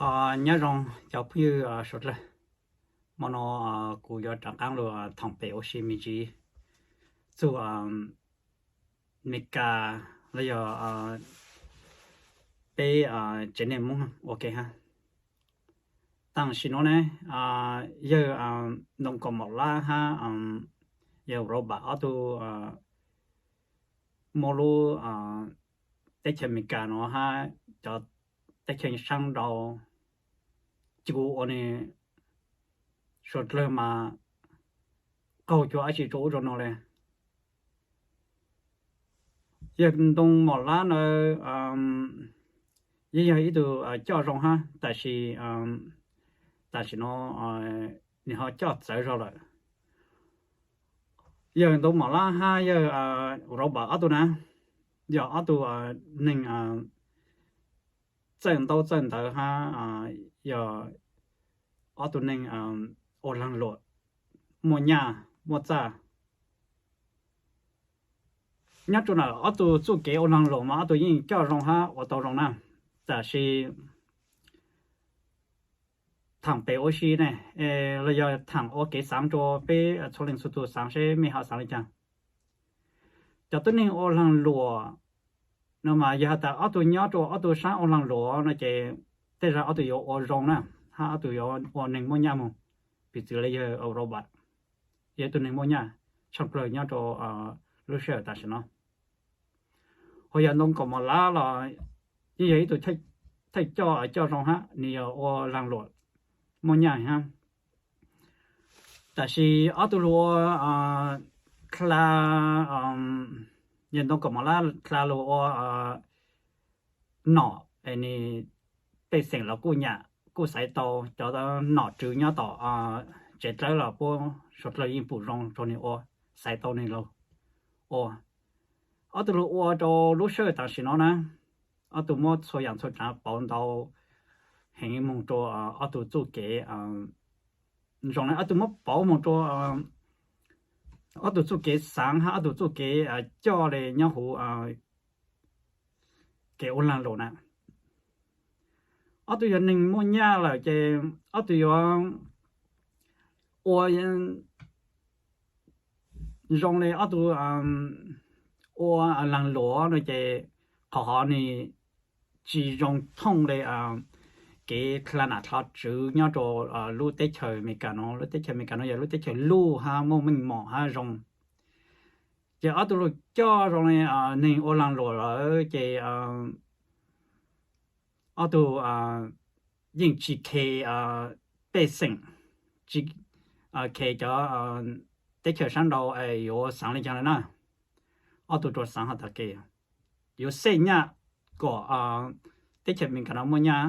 Nyob zoo cov phooj ywg sawv dlawg, hmo no kuv yuav rov qaab lug thoom pem ua si me ntsis txug Amelikas los yog peb tsev neeg Moob ua ke hab. Tam sim no ne, yawg Ntoo Kaum Mom Lab hab yawg Robert ob tug muaj lub teb chaws Amelikas no hab cov teb chaws saab nraud, cug ua nwg suav dlawg mas qaug cua dlaab tsi rua ub rua no le. Yawg Ntoo Mom Lab ntawd yeej yog ib tug coj zoo hab, tab sis tam sim no nwg ho coj txawv zog lawm. Yawg Ntoo Mom Lab hab yawg Robert ob tug na, yog ob tug neeg txawj ntaub txawj ntawv hab yog ob tug neeg ua laag luam, muaj nyaj muaj txaj. Nyob rua ntawm ob tug txuj kev ua laag luam mas ob tug yeej coj zoo hab ua tau zoo na. Tab sis thaam pem ua si ne, los yog thaam ua kev xaav rua peb txhua leej txhua tug xaav seb mej ho xaav le caag. Cov tub neeg ua laag luam no mas yog has tas ob tug nyob rua ob tug saab ua laag luam no ces tej zag ob tug yuav ua zoo na, hab ob tug yuav ua neeg muaj nyaj moog. Piv txwv le yawg Robert, yog ib tug neeg muaj nyaj tshaaj plawg nyob rua lub sij hawm tam sim no. Ho yawg Ntoo Kaum Mom Lab los yeej yog ib tug thawj coj coj zoo hab, nwg yog ua laag luam muaj nyaj hab. Tab sis ob tug lug ua dlha, yawg Ntoo Kaum Mom Lab dlha lug ua nom, nwg pej xeem los kuj nyam kuj xaiv tau, cov nom tswv nyob tom tsev dlawb los puab suav dlawg yeej pum zoo rua nwg ua, xaiv tau nwg lug ua. Ob tug lug ua rua lub sij hawm tam sim no na, ob tug muab txhua yaam txhua tsaav pauv ntau heev moog rua ob tug txuj kev zoo le, ob tug muab pauv moog rua ob tug txuj kev xaav hab ob tug txuj kev coj le nyob huv kev ua laag luam na. Ob tug yog neeg muaj nyaj lawm ces ob tug yuav ua zoo le ob tug ua laag luam no ces qhov hov nwg tsi zoo thooj le kev dlha nam dlha tswv nyob rua lub teb chaws Amelikas no. Lub teb chaws Amelikas no yog lub teb chaws luj hab muaj meej mom hab zoo. Ces ob tug lug coj zoo le neeg ua laag luam lawm ces ob tug yeej tsi khes pej xeem, tsi khes cov teb chaws saab nraud yuav xaav le caag le na. Ob tug rua xaav has tas kev yuav xej nyaj kom teb chaws Amelikas no muaj nyaj,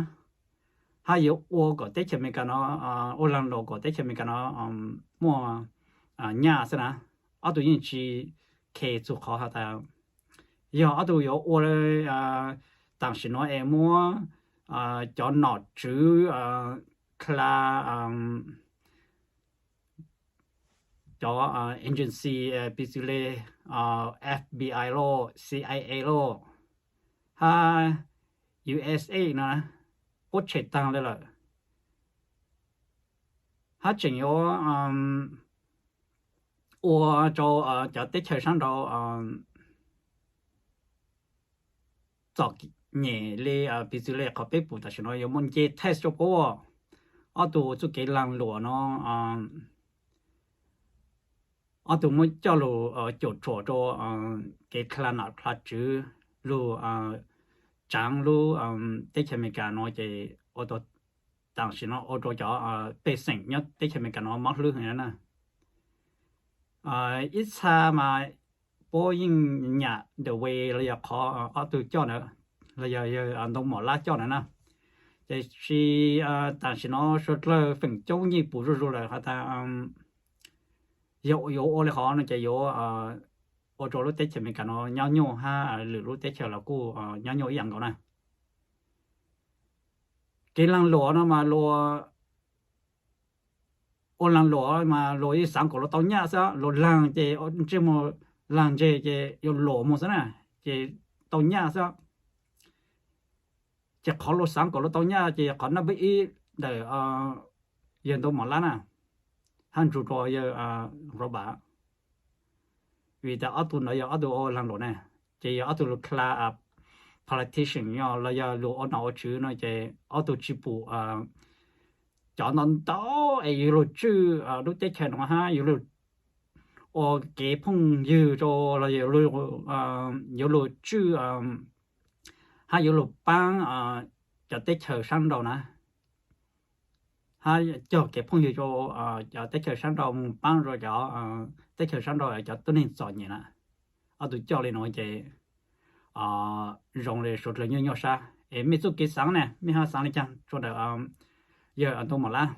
hab yuav ua kom teb chaws Amelikas no, ua laag luam kom teb chaws Amelikas no muaj nyaj xwb na. Ob tug yeej tsi khes txug qhov has tas yog ob tug yuav ua tam sim no es muab cov nom tswv dlha cov agency piv txwv le FBI lauj, CIA lauj, hab USA no puab tshem taag le lawm, hab tseem yuav ua rua cov teb chaws saab nraud txom nyem le. Piv txwv le qhov peb pum tam sim no yuav muaj nce tax rua puab, ob tug txuj kev laag luam no ob tug muab coj lug cuam tshuam rua kev dlha nam dlha tswv lug tsaav lub teb chaws Amelikas no ces ua rua tam sim no ua rua cov pej xeem nyob teb chaws Amelikas no mob hlwb heev na. Ib txha mas puab yeej nyam the way los yog qhov ob tug coj ntawd, los yog yawg Ntoo Mom Lab coj ntawd na. Tiam sis tam sim no suav dlawg feem coob yeej pum zuj zus lawm has tas yog yuav ua le hov no ces yuav ua rua lub teb chaws Amelikas no nyob nyuaj hab lwm lub teb chaws los kuj nyob nyuaj ib yam nkaus na. Kev laag luam no mas luas, ua laag luam mas luas yeej xaav kom luas tau nyaj xwb, luas laag ces ntsej muag laag ntseg ces yuav luas moog xwb na, ces tau nyaj xwb. Ces qhov luag xaav kom luag tau nyaj ces qhov naj npawb ib ntawm yawg Ntoo Mom Lab na, hab nrug rua yawg Robert, vim tas ob tug ntawd yog ob tug ua laag luam ne, ces yog ob tug lug kla politician los yog lug ua nom ua tswv no ces ob tug tsi pum cov ntau ntau es yuav lug tswj lub teb chaws nuav hab yuav lug ua kev phooj ywg rua los yuav lug tswj hab yuav lug paab cov teb chaws saab nrau na, hab cog kev phooj ywg rua cov teb chaws saab nrau moog paab rua cov teb chaws saab nrau cov tuab neeg txom nyem na. Ob tug coj li nuav ces zoo le suav dlawg nyuaj nyuaj sab es mej txuj kev xaav ne mej ho xaav le caag rua ntawm yawg Ntoo Mom Lab.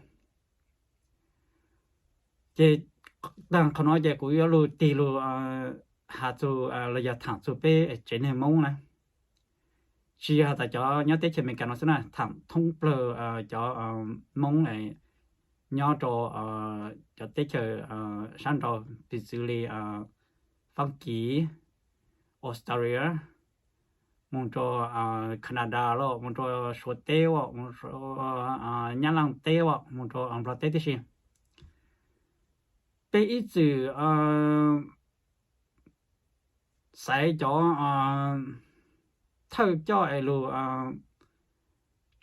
Ces taag qhov nuav ces kuv yuav lug tig lug has txug los yog thaam txug peb tsev neeg Moob na, tsi yog has tas cov nyob teb chaws Amelikas no xwb na, thaam thoob plawg cov Moob nyob rua cov teb chaws saab nrau, piv txwv le Faab Kis, Australia, moog rua Canada los moog rua Suav teb as, moog rua Nyab Laaj teb as, moog rua Nplog teb tib si. Peb ib txwm xaiv cov thawj coj es lug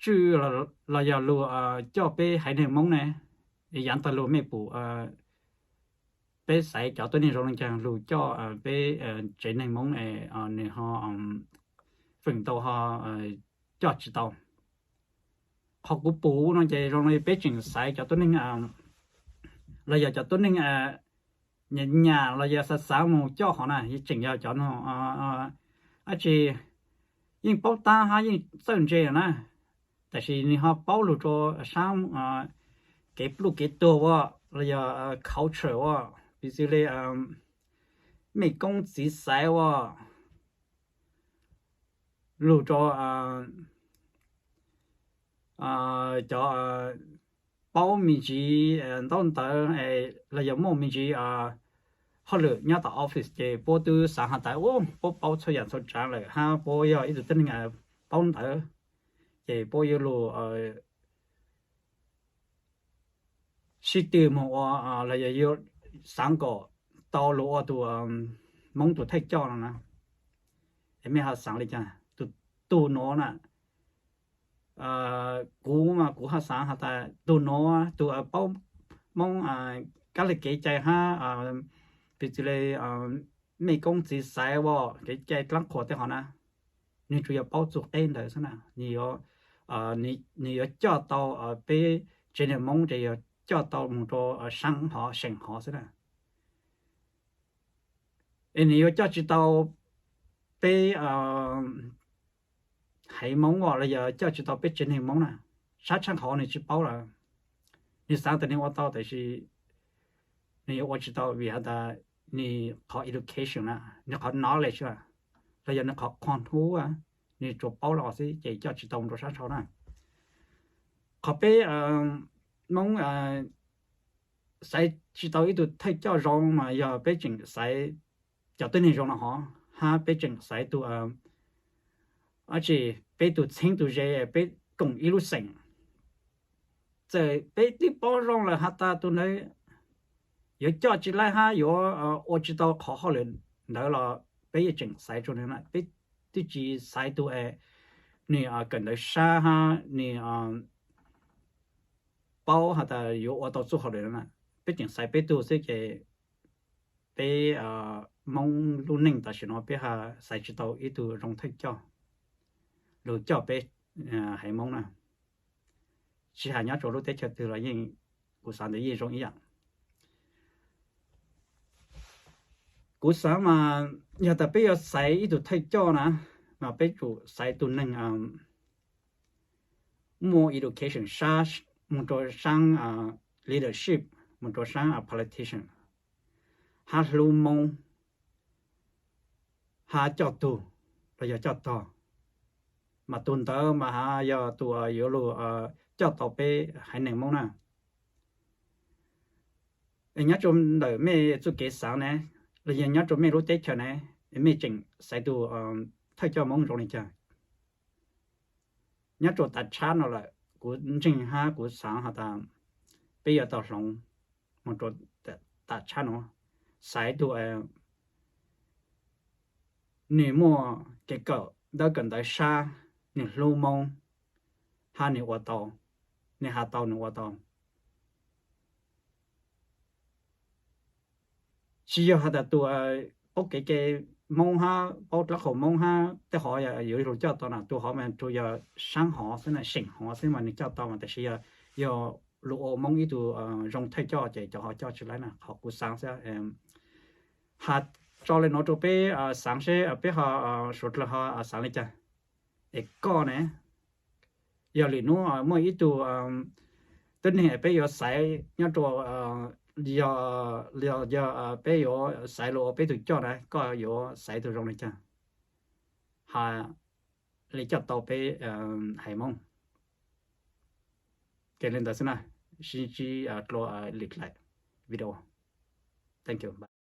tswj los yog lug coj peb haiv neeg Moob ne, yaav taag lug mej pum peb xaiv cov tuab neeg zoo le caag lug coj peb tsev neeg Moob es nwg ho feem ntau ho coj tsi tau. Qhov kuv pum no ces zoo le peb tseem xaiv cov tuab neeg los yog cov tuab neeg nyam nyam los yog xaav xaav moog coj hov na, yeej tseem yog cov no dab tsi yeej paub taab hab yeej txawj ntse na, tab sis nwg ho paub lug rua saab kev pluj kev tuag as los yog culture as, piv txwv le mej koob txiv xaiv as, lug rua cov paub me ntsis ntaub ntawv los yog muaj me ntsis hauj lwm nyob tom office ces puab twb xaav has tas puab paub txhua yaam txhua tsaav lawm hab puab yog ib tug tuab neeg paub ntawv, ces puab yuav lug sib tw moog ua los yog yuav xaav kom tau lug ua tug Moob tug thawj coj no na. Es mej ho xaav le caag? Tug nuav na, kuv mas kuv ho xaav has tas tug nuav tug paub Moob kab le kev cai hab piv txwv le mej koob txiv xaiv as, kev cai dlaab qhuas tej hov na, nwg tsuas yog paub txug qeb ntawd xwb na. Nwg yuav coj tau peb tsev neeg Moob ces yog coj tau moog rua saab hov seem hov xwb na. Es nwg yuav coj tsi tau peb haiv Moob as los yog coj tsi tau peb tsev neeg Moob na. Sab tshaaj qhov nwg tsi paub lawm. Nwg xaav tas nwg ua tau tab sis nwg yuav ua tsi tau vim has tas nwg qhov education na, nwg qhov knowledge los yog nwg qhov qhua hnub, nwg tsuas paub lug xwb ces coj tsi tau rua sab nrau na. Qhov peb Moob xaiv tsi tau ib tug thawj coj zoo mas yog peb tseem xaiv cov tuab neeg zoo no hov, hab peb tseem xaiv tug dab tsi, peb tug txheeb tug ze, peb koom ib lub xeem. Txawm peb twb paub zoo lawm has tas tug ntawd yuav coj tsi laib hab yuav ua tsi tau qhov hauj lwm ntawd los peb yeej tseem xaiv rua nwg na. Peb twb tsi xaiv tug nwg kawm ntawv sab hab nwg paub has tas yuav ua tau txuj hauj lwm na. Peb tseem xaiv peb tug xwb ces peb Moob lub neej tam sim no peb ho xaiv tsi tau ib tug zoo thawj coj lug coj peb haiv Moob na. Tsi has nyob rua lub teb chaws twg los yeej, kuv xaav ntawd yeej zoo ib yaam. Kuv xaav mas yog tas peb yuav xaiv ib tug thawj coj na, mas peb tsum xaiv tug neeg muaj education sab, moog rua saab leadership, moog rua saab politician, hab hlub Moob, hab coj tug los yog coj tog, mas tug ntawd mas hab yog tug yuav lug coj tau peb haiv neeg Moob na. Es nyob rua ntawm mej txuj kev xaav ne, los yog nyob rua mej lub teb chaws ne, mej tseem xaiv tug thawj coj Moob zoo le caag? Nyob rau tag tshab no lawm kuv ntseeg hab kuv xaav has tas peb yuav tau hloov moog rau tag tshab no, xaiv tug nwg muaj kev kawm ntawv kawm ntawv sab, nwg hlub Moob, hab nwg ua tau, nwg has tau nwg ua tau. Tsis yog has tas tus paub kev cai Moob hab paub dlaab qhau Moob hab tej hov yuav lug coj tau na, tus hov mas tsuas yog saab hov xwb na, seem hov xwb mas nwg coj tau mas, tab sis yog, yog lug ua Moob ib tug zoo thawj coj ces cov hov coj tsis laib na, qhov kuv xaav xwb. Has tso le nuav rau peb xaav seb peb ho, suav dlawg ho xaav le caag. Es koj ne, yog lwm nub muaj ib tug tuab neeg peb yuav xaiv nyob rau, yog, yog peb yuav xaiv lug ua peb tug coj na, koj yuav xaiv tug zoo le caag, ha, le coj tau peb haiv Moob. Ces le ntawd xwb na, sib ntsib dlua lwm daim video. Thank you.